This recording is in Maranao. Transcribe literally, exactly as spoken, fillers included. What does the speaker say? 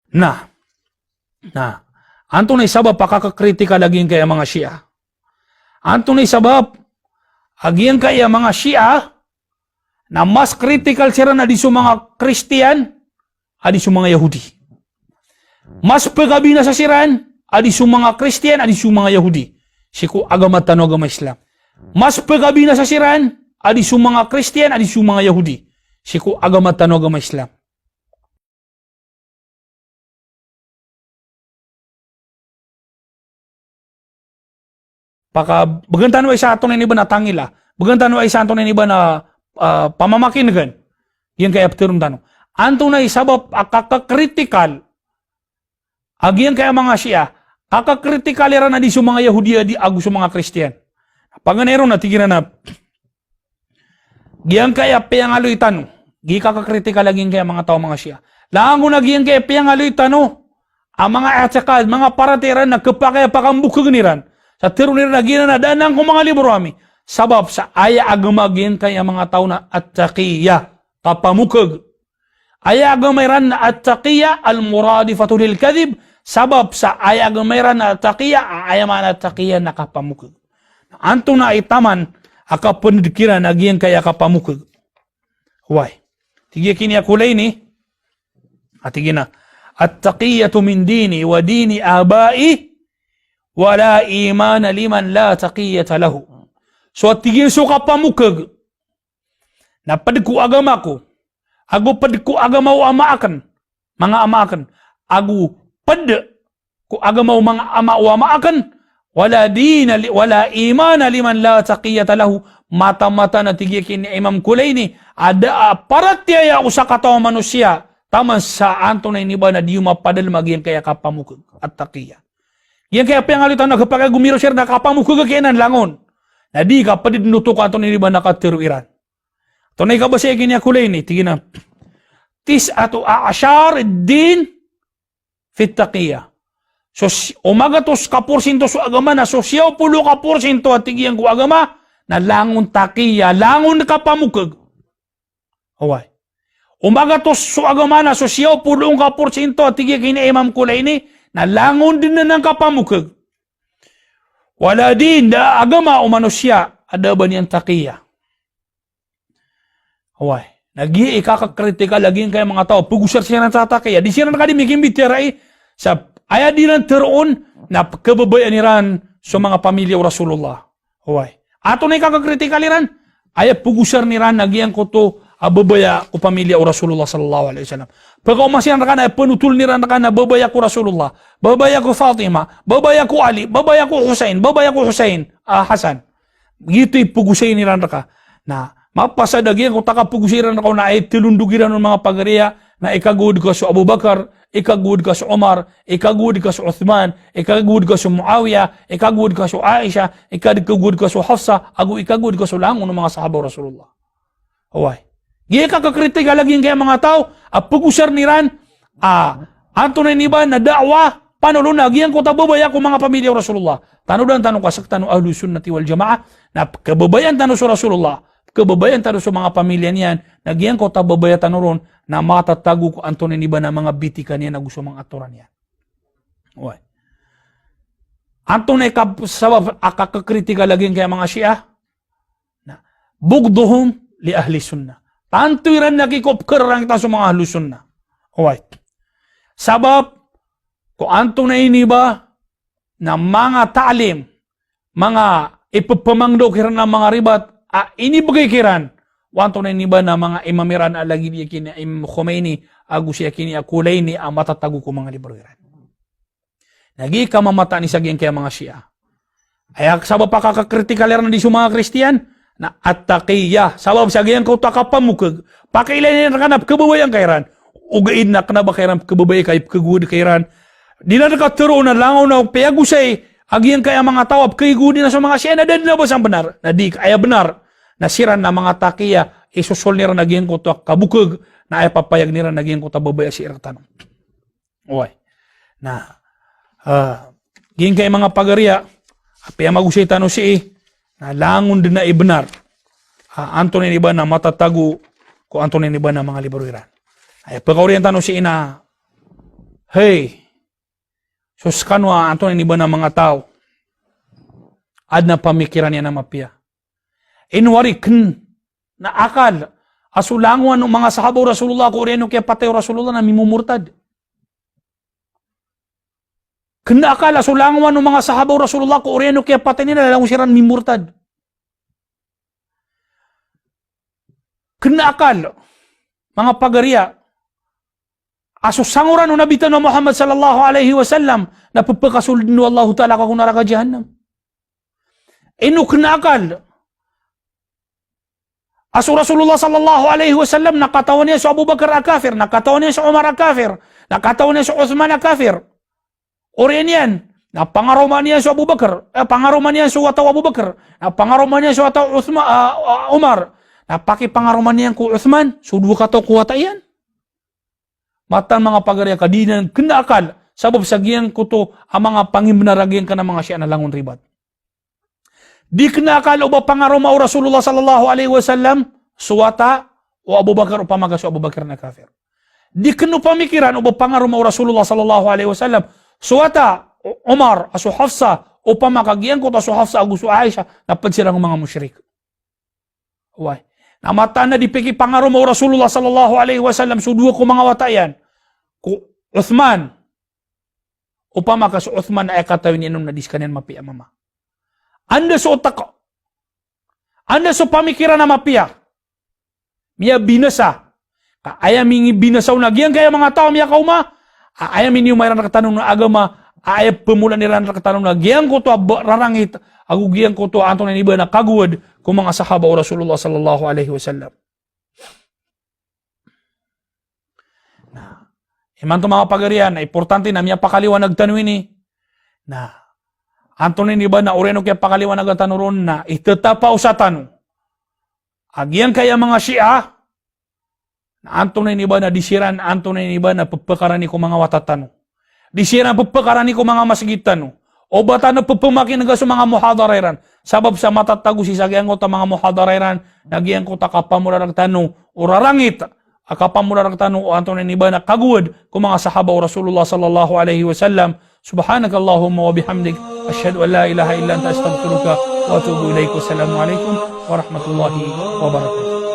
Na, na, antonaa i sabap a kakakritikal a giyangkaya manga Shia? Antonaa i sabap a giyangkaya manga Shia na mas kritikal siran a di so manga Kristiyan, a di so manga Yahudi. Mas pkabinasa siran a di so manga Kristiyan, a di so manga Yahudi, sii ko agama tano a agama Islam. Mas pkabinasa siran a di so manga Kristiyan, a di so manga Yahudi, sii ko agama tano a agama Islam. Paka, bgan tano a isa antonaa ini ba na tangila. Bgan tano a isa antonaa ini ba na, ah, pamamakin'gan. Giyangkaya ptharoon tano. Antonaa i sabap a kakakritikal a giyangkaya manga Shia, kakakritikal iran a di so manga Yahudi a di ago so manga Kristiyan. Paganay ron na tig iran a giyangkaya piyangaloy tano, gii kakakritikal a giyangkaya manga taw a manga Shia. Langon a giyangkaya piyangaloy tano a manga i'tiqad, manga paratiyaya iran na khapakay a pakambokhagn iran. Sa tharoon iran a giyanan a da anan ko manga libro ami. Sabap sa aya agama a giyangkaya manga taw na at-taqiyya, kapamokhag. Aya agama iran na at-taqiyya al-muradifatu lil-kadhib, sabap sa aya agama iran na at-taqiyya, a aya maana at-taqiyya na kapamokhag. Antonaa i taman a kapnd kiran a giyangkaya kapamokhag? Oway. Tig iyan a Kulaini, a tig iyan a, "At-taqiyyatu min dini wa dini abai, wa la imana liman la taqiyyata lahu." So, a tig iyan, so kapamokhag na pd ko agama ko, ago pd ko agama o ama akn, manga ama akn, ago pd ko agama o manga ama o ama akn, wala dina li-, wala imana liman la taqiyyata lahu. Mataan-mataan a tig iyan a Imam Kulaini, a da a paratiyaya o sakataw a manosiya taman sa antonaa ini ba na di mapadalm a giyangkaya kapamokhag, at-taqiyya. Giyangkaya piyangaloy tano na khapakay a gomiros iran na kapamokhag a kiyanan langon. Na di kapd dn oto ko antonaa ini ba na katharo iran. Antonaa i kabasa iyan a Kulaini, tig iyan a, "Tis'atu a'shar ad-din fi at-taqiyya." So, si-, o magatos ka porsinto so agama na so siyaw polo ka porsinto a tig iyan ko agama na langon taqiyya, langon kapamokhag. Oway. O magatos so agama na so siyaw polo ka porsinto a tig iyan a Imam Kulaini na langon dn anan kapamokhag. Wala din, da a agama o manosiya a da a ba niyan taqiyya. Oway. Na giyai kakakritikal a giyangkaya manga taw, pagosar siran sa taqiyya. Di siran ka di mikimbitiyarai sa aya di iran tharoon na pkhababayaan iran so manga pamilya o Rasulullah. Oway. Antonaa i kakakritikal iran? Aya pagosar iran a giyangkoto a babaya ko pamilya o Rasulullah sallallahu alaihi wasallam. Pkaoma siran rka na aya panothol iran rka na babaya ko Rasulullah, babaya ko Fatima, babaya ko Ali, babaya ko Husain, babaya ko Husain, ah, Hasan. Giyoto i pagosay iran rka. Na mapasad a giyangkoto a kapagosay iran rka na aya thalondog iran o manga pagariya na ikagowad ka so Abu Bakar, ikagowad ka so Umar, ikagowad ka so Uthman, ikagowad ka so Muawiya, ikagowad ka so Aisha, ikagowad ka so Hafsa, ago ikagowad ka so langon o manga sahaba o Rasulullah. Oway. Giyai kakakritikal a giyangkaya manga taw a pagosar iran a antonaa ini ba na da'wa, panolon a giyangkoto a babaya ko manga pamilya o Rasulullah. Tanodan tano ka sktano Ahlus Sunnati wal Jamaah na pkhababayaan tano so Rasulullah, pkhababayaan tano so manga pamilya niyan, na giyangkoto a babaya tano ron na matatago ko antonaa ini ba na manga bitikan iyan ago so manga atoran iyan. Oway. Antonaa i kap-, sabap a kakakritikal a giyangkaya manga Shia? Na, bughduhum li ahli sunnah. Tanto iran na kikopkar iran kita so manga ahli sunnah. Oway. Sabap ko antonaa ini ba na manga ta'lim, manga ipphmangndao kiran a manga ribat a inibgay kiran o antonaa ini ba na manga imam iran a lagid iyan a Imam Khomeini ago si iyan a Kulaini a matatago ko manga libro iran. Na giyai kamamataan i sa giyangkaya manga Shia. Aya sabap a kakakritikal iran a di so manga Kristiyan na at-taqiyya. Sabap sa giyangkoto a kapamokhag. Pakailay iran rka na pkhababayaan ka iran. Ogaid na kna ba ka iran pkhababayai ka, ipkhagowad ka iran. Di iran rka tharoon a langon a piyagosay a giyangkaya manga taw a pkhagowad iran so manga Shia na da dn a ba san bnar. Na di, aya bnar na siran na manga taqiyya, isosol iran a giyangkoto a kamokhag, na aya papayag iran a giyangkoto a babaya sii rktano. Oway. Na, ah, giyangkaya manga pagariya a piyamagosay tano sii, na langon dn a ibnar a antonaa ini ba na matatago ko antonaa ini ba na manga libro iran. Aya pkaoriyan tano sii na Hay, so skano a antonaa ini ba na manga taw a adn a pamikiran iyan a mapiya. Ino ari kn a akal a so langowan o manga sahaba o Rasulullah ko oriyan o kiyapatay o Rasulullah na mimomortad. Kn a akal a so langowan o manga sahaba o Rasulullah ko oriyan o kiyapatay iyan na langon siran mimortad. Kn a akal, manga pagariya, a so sangoran o Nabi tano a Muhammad sallallahu alaihi wasallam na pphakasoldn o Allahu Ta'ala ko naraka Jahannam. Ino kn a akal a so Rasulullah sallallahu alaihi wasallam na katawan iyan so Abu Bakar a kafir, na katawan iyan so Umar a kafir, na katawan iyan so Uthman a kafir. Oriyan iyan, na pangaroman iyan so Abu Bakar, eh, pangaroman iyan so wata o Abu Bakar, na pangaroman iyan so wata o Uthma-, ah, ah, Umar, na pakipangaroman iyan ko Uthman so dowa kataw ko wata iyan. Mataan manga pagariya ka di nan kn a akal, sabap sa giyangkoto a manga pangimbenar a giyangkanan a manga Shia na langon ribat. Di kn a akal o ba pangaroma o Rasulullah sallallahu alaihi wasallam so wata o Abu Bakar, opama ka so Abu Bakar na kafir. Di kn o pamikiran o ba pangaroma o Rasulullah sallallahu alaihi wasallam so wata o Umar a so Hafsa, opama ka giyangkoto a so Hafsa ago so Aisha na pd siran ko manga mushrik. Oway. Na mataan a di pakipangaroma o Rasulullah sallallahu alaihi wasallam so dowa ko manga wata iyan, ko Uthman, opama ka so Uthman na aya katawi niyan on na di skaniyan mapiya a mama. Anda so otak, anda so pamikiran a mapiya, miyabinasa. Ka aya minibinasa on na giyangkaya manga taw a miyakaoma, a aya minioma iran rktano na agama, a aya pmolaan iran rktano na giyangkoto a ba-, rarangit, ago giyangkoto a antonaa ini ba na kagowad ko manga sahaba o Rasulullah sallallahu alaihi wasallam. Na imanto manga pagariya na importante na miyapakaliwanag tano ini. Na antonaa ini ba na oriyan o kiyapakaliwanaga tano ron na itetapa o sa tano a giyangkaya manga Shia na antonaa ini ba na di siran, antonaa ini ba na pphakaran i ko manga wata tano. Di siran pphakaran i ko manga masgit tano. O ba tano pphamakinega so manga muhadara iran. Sabap sa matatago sii sa giyangkoto a manga muhadara iran na giyangkoto a kapamora rktano o rarangit, a kapamora rktano o antonaa ini ba na kagowad ko manga sahaba o Rasulullah sallallahu alaihi wasallam. Subhanakallahumma wa bihamdik, ashhadu an la ilaha illa anta, astaghfiruka wa atubu ilaik. Wassalamu alaikum warahmatullahi wabarakatuh.